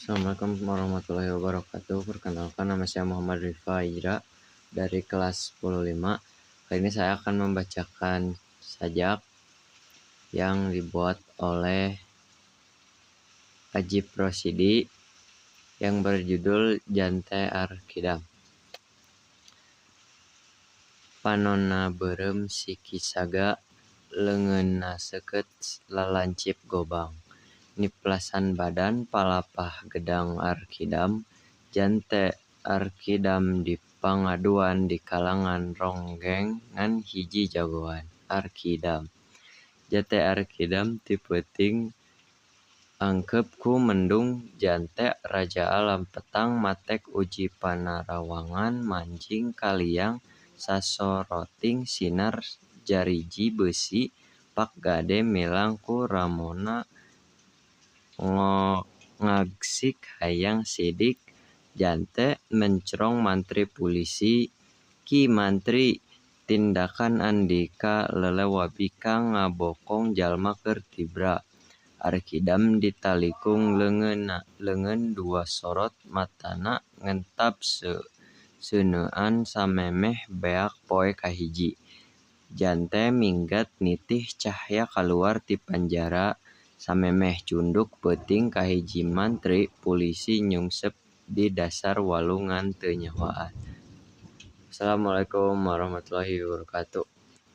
Assalamualaikum warahmatullahi wabarakatuh. Perkenalkan, nama saya Muhammad Rifa Ijra dari kelas 105. Kali ini saya akan membacakan sajak yang dibuat oleh Ajip Rosidi yang berjudul Jante Arkidam. Panonna beureum siki saga, leungeunna seukeut lalancip gobang. Niplasan badan palapah gedang Arkidam, jante Arkidam dipangaduan di kalangan ronggeng ngan hiji jagoan, Arkidam. Jante Arkidam ti peuting angkeup ku mendung jante raja alam petang matek uji panarawangan manjing ka liang sasoroting sinar jariji beusi pak gade milang ku ramona ngagsik hayang sidik jante mencrong mantri pulisi. Ki mantri tindakan andika lelewa bikang ngabokong jalma keur tibra. Arkidam ditalikung leungeun dua sorot matana ngentab seuneuan samemeh beak poe kahiji. Jante minggat nitih cahya kaluar ti panjara samemeh cunduk peuting kahiji mantri pulisi nyungsep di dasar walungan teu nyahoan. Assalamualaikum warahmatullahi wabarakatuh.